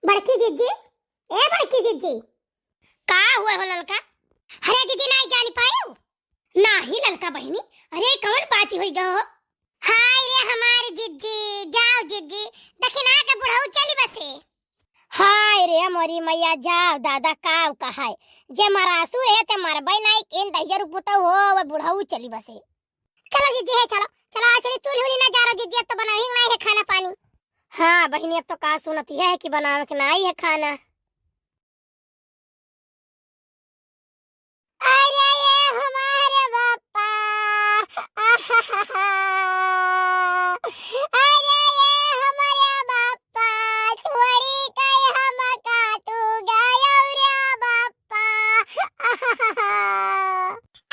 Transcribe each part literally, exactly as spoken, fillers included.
बड़की जिज्जी, ए बड़की जिज्जी। का हुआ हो ललका? अरे जिज्जी, नाई जानी पायो? नाही ललका बहिनी, अरे कवन बात होई गो? हाय रे हमार जिज्जी, जाओ जिज्जी, दखिनहा के बुढ़ऊ चली बसे। हाय रे मोरी मैया, जाओ दादा, काव कहाय, जे मरासू रहे ते मरबे नाई, केन दहिजर पुतऊ हो, वो बुढ़ऊ चली बसे। चलो जिज्जी है, चलो, चलो, आज चली चूल्ही उल्ही ना जारो जिज्जी, अब तो बनावे ही नाई है खाना पानी। हाँ बहिनी, अब तो का सुनत है कि बनावे के नाई है खाना। अरे ये हमारे बापा, अरे ये हमारे बापा, छोड़ी के हमका तू गयो रे बापा।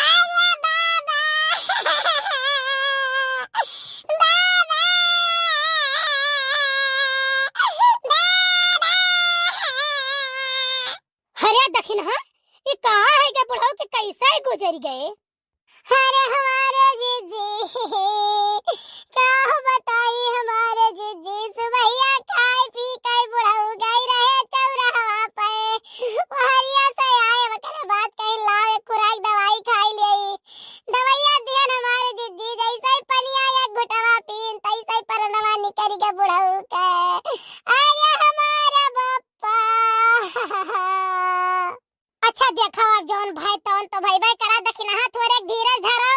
अरे बाबा, बाबा, बाबा। अरे दखिनहा, ई कहाँ है के बुढ़ऊ के कैसे गुजर गए? अरे हमारे जिज्जी, का बताई हमारे जिज्जी, सुबहिया खाए पी के बुढ़ऊ गई रहे चौराहा पे, वहरिया से आए, वकरे बाद कहीं लाओ एक खुराक दवाई खाई लेई। दवाइया दिहन हमारे जिज्जी, जैसे ही पनिया एक घुटवा पीन, तैसे ही परनवा निकल गया बुढ़ऊ के। अरे हमारा बापा। अच्छा देखो, अब जौन भय तौन तो भइबे करा, दखिनहा थोरे धीरज धरो,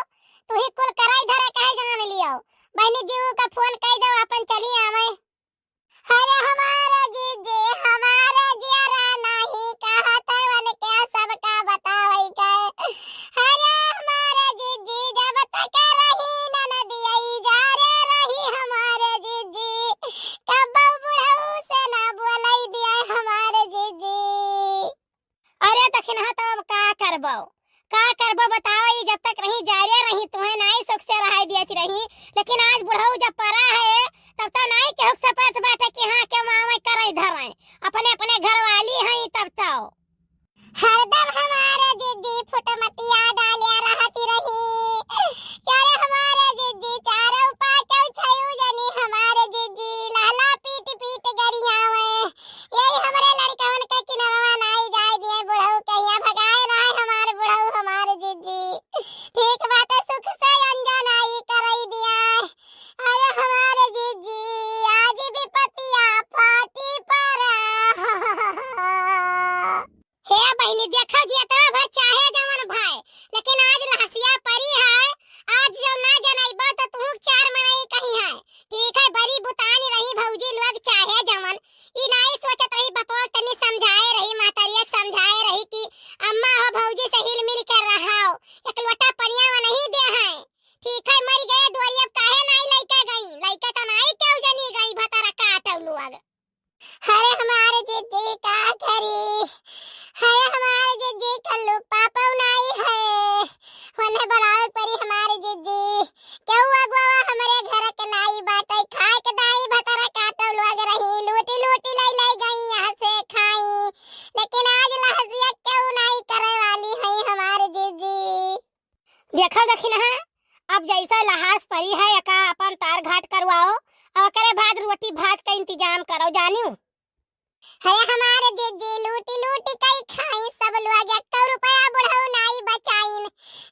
तू ही कुल कराई धरे कहे जान लियो। बहनी जीव का फोन कह दो, अपन चली आवे। अरे हमारा जिज्जी, हमारा जियरा नाही कहत है, उनके सबका बतावई के। अरे हमारा जिज्जी, जब तक रही ननदिया, ई जारे रही हमारा जिज्जी। कब्बो बुढ़ऊ से ना बोलई दिया हमारा जिज्जी। अरे दखिनहा, तो अब का करबो, का करबो बताओ, ई जब तक रही जारे रही, तुहे नाई सुख से रहाई दियत रही, लेकिन आज बुढ़ऊ जब परा है, तब तो नाई केहू के सपत बाटे कि हाँ, के मावे करे धरे, अपने अपने घर वाली हैं तब तो। हरदम हमारे जिज्जी फुटमतिया डालिया रहती रही, अरे हमारे जिज्जी चारों पाँचों छयू जनी हमारे जिज्जी लहला पीट पीट गरियावे, यही हमरे लड़कवन के किनरवा नाई जाए दिए, बुढ़ऊ कहिया भगाए रहे हमार बुढ़ऊ हमार जिज्जी। ठीक बाटे, सुख से अंजन आई करई दिया। अरे हमार जिज्जी, आज विपतिया फाटी परा। हे बहिनी, देखो जियतवा भर चाहे जवन भाई, लेकिन आज लहसिया परी है। आज जो ना जनइबो तो तू चार मनई कहीं है। ठीक है, बड़ी बुतानी रही भौजी लोग चाहे जवन, ई नाई सोचत रही, बपवा तनी समझाए रही, महतरिया के समझाए रही कि अम्मा हो, भौजी से हिल मिल कर रहाओ, एक लोटा पनिया वो नहीं दे हैं। ठीक है, मर गए दुआरी, अब काहे नाई लइका गई, लइका तो नाई केहू जनी गई, भतारा काटौ लोग। अरे हमारे जिज्जी का करी, अरे हमारे जिज्जी कल्लू पापौ नाई है, उन्हें बुलावे परी हमारे जिज्जी। केहू अगुआ हमरे घर के नाई बाटे, खाए के दाई भतारा काटौ लोग रही, लूटी लूटी लाई लाई गई यहाँ से खाई, लेकिन आज लहसिया केहू नाई करे वाली है हमारे जिज्जी। देखो दखिनहा, अब जैसा लहास परी है, एका अपन तार घाट करवाओ, और ओकरे बाद रोटी भात का इंतजाम करो, जानियो। अरे हमारे जिज्जी लूटी लूटी कई खाई सब लोग, एक रुपया बुढ़ऊ नाई बचाइन,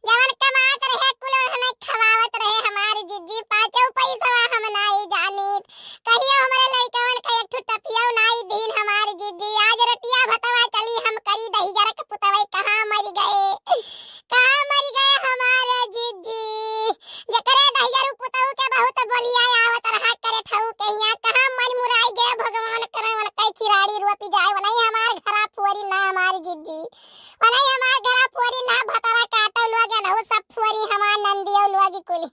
जवन कमात रहे कुल हमें खवावत रहे हमारे जिज्जी, पाँचों पैसवा हम नाई जानित, कहियो हमरे लइकवन का एक ठो टपियो नाई दीन हमारे जिज्जी, आज रोटिया भतवा चली हम करी दहिजर के पुतवे कहाँ मर गए। कहाँ मर गए हमारे जिज्जी? जकरे दहिजरू पुतऊ के बहुत बोलिया आवत रहा करे ठऊ के हियाँ, कहाँ मन मुराई गए भगवान करे, वनकै चिराड़ी रोपी जाए, वनई हमार घरा फुअरी ना हमार जिज्जी, वनई हमार घरा फुअरी ना भतरा काटो लोग, नहु सब फुअरी हमार नंदियो लोग कुल।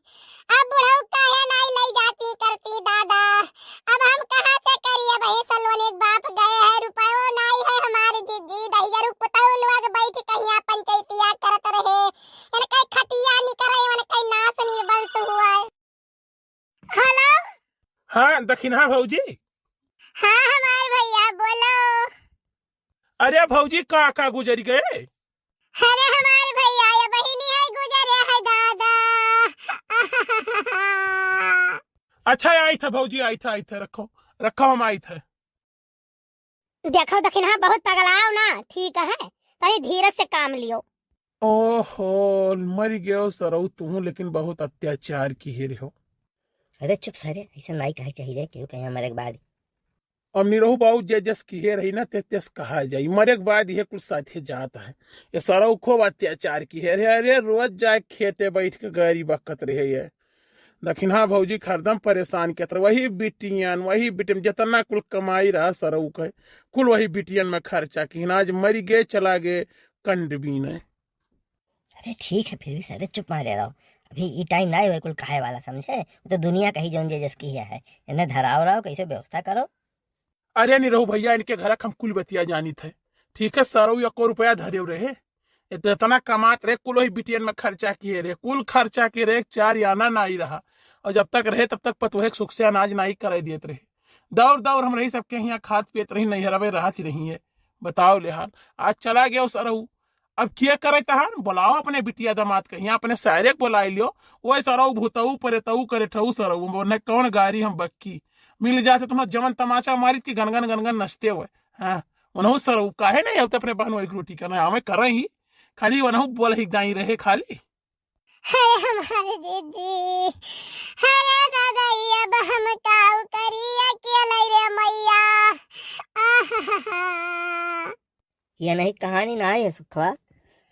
अब बुढ़ऊ काहे नाई लई जाती करती दादा, अब हम कहाँ से करी? अब हे सलोनी के बाप गए हैं, रुपयो नाई है हमारे जिज्जी, दहिजरू पुतऊ लोग बैठ कहिया पंचायतिया करत रहे, इनके खटिया निकरे, इनके नास नी बंस हुआ। हेलो। हाँ दखिनहा भौजी। हाँ हमार भैया बोलो। अरे भौजी, का का गुजर गए? अरे हमार भैया, ये बहिनी है गुजरे है दादा। अच्छा, आई था भौजी, आई था, आई था, रखो, रखो, हम आई था। देखो दखिनहा, बहुत पगलाओ ना, ठीक है, तनी धीरज से काम लियो। ओहो, मरि गयो सरऊ तुहूँ, लेकिन बहुत अत्याचार किहे रहो। अरे चुप सारे, ऐसा नाई कहे चाहिए रे, केहू कहे मरे के बाद। अब निरहू बाबू जे जस किहे रही ना, ते तस कहा जाई। मरे के बाद इहे कुल साथे जात है। ये सरऊ खूब अत्याचार किहे रहे। अरे रोज जाए खेते बैठ के गारी बकत रहे ये। दखिनहा भौजी क हरदम परेशान करत रहे। वही बिटियन, वही बिटियन, जितना कुल कमाई रहा सरऊ के, कुल वही बिटियन में खर्चा किहिन। आज मरि गए, चला गए कंड बीने। अरे ठीक है, फिर भी सारे चुप मारे रहो। अभी ई टाइम ना है कुल कहे वाला, समझे? वो तो दुनिया कही जौन जे जस किहे है। इन्हें धराओ रहो, कैसे व्यवस्था करो। अरे निरहू भैया, इनके घर क हम कुल बतिया जानित है। ठीक है, सरऊ एको रुपया धरे रहे, इत-, इतना कमात रहे, कुल वही बिटियन में खर्चा किहे रहे, कुल खर्चा किहे रहे, चार आना नाई रहा। और जब तक रहे तब तक पतोहे के सुख से अनाज नाई करे देत रहे। दौर दौर हम रही सबके हियाँ खात पियत रही, नैहरवे रहत ही रही है। बताओ ले हाल, आज चला गयो सरऊ। अब के करे तहार? बोलाओ अपने बिटिया दामाद के हियाँ, अपने सारे के बोलाइ लियो। ओए सरऊ भूतऊ परेतऊ करे ठऊ सरऊ, उन्हें कौन गारी हम बक्की। मिल जाते तुम्हें जमन तमाचा मारित कि गनगन गनगन नचते हुए। हाँ, उन्हों सरऊ काहे नहीं होते अपने बहनों एक रोटी करना, हमें कर रही, खाली उन्हों बोल ही दाई रहे खाली। अरे हमारे जीजी, अरे दादा, ये अब हम काऊ करी अकेले रे मैया। आहा। ये नहीं कहानी ना है सुखवा।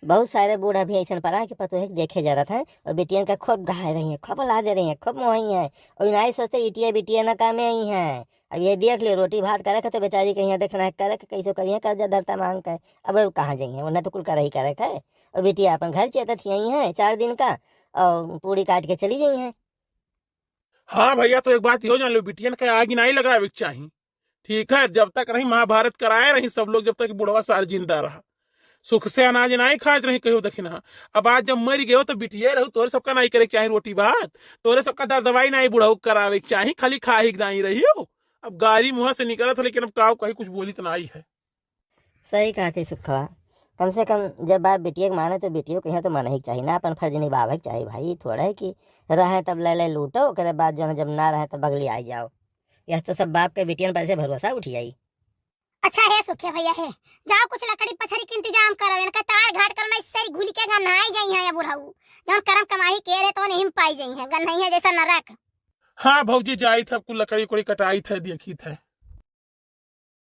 बहुत सारे बूढ़ा भी ऐसन पड़ा है कि पतोहे के देखे जरत है और बिटियन का खूब गहाए रही है, खूब लादे रही है, खूब मोही है। और नाई सोचते इटिया बिटिया ना कामे आई है। अब ये देख लियो, रोटी भात करे के तो बेचारी के यहाँ देखना है, करे के कैसे करिए कर्जा धरता मांग के। अब वो कहाँ जाइए, उन्हें तो कुल करे ही करे के है। और बिटिया अपन घर चेतत ही आई है चार दिन का, और पूड़ी काट के चली गई है। हाँ भैया, तो एक बात यो जान लो, बिटियन के आगी नाई लगावे के चाही। ठीक है, जब तक रही महाभारत कराए रही सब लोग, जब तक बुढ़वा सार जिंदा रहा, सुख से अनाज नाई खात रही कहियो दखिनहा। अब आज जब मरि गयो तो बिटिये रहू, तोरे सबका नाई करे के चाही रोटी भात, तोरे सबका दर दवाई नाई बुढ़ऊ करावे के चाही, खाली खा ही के दाई रहियो। अब गारी मुँह से निकलत है, लेकिन अब काऊ कही कुछ बोली तो नाई है। सही कहत है सुखवा। कम से कम जब बाप बिटिया के माने तो बिटियो के यहाँ तो माने ही के चाही ना, अपन फर्ज निभावे के चाही भाई। थोड़ा है कि रहे तब ले ले लूटो, ओकरे बाद जो है जब ना रहे तब बगली आई जाओ। यह तो सब बाप के बिटियन पर से भरोसा उठ जाई। अच्छा है सुखे भैया है, जाओ कुछ लकड़ी पथरी के इंतजाम करो, इनका तार घाट करो, ना इस सारी घुल के गन्हाई जाई है या बुढ़ऊ। जौन करम कमाई के रहे तो नहीं पाई जाई है, गन्हाई है जैसा नरक। हाँ भौजी, जाइत है, कुल लकड़ी उकड़ी कटाइत है, देखित है।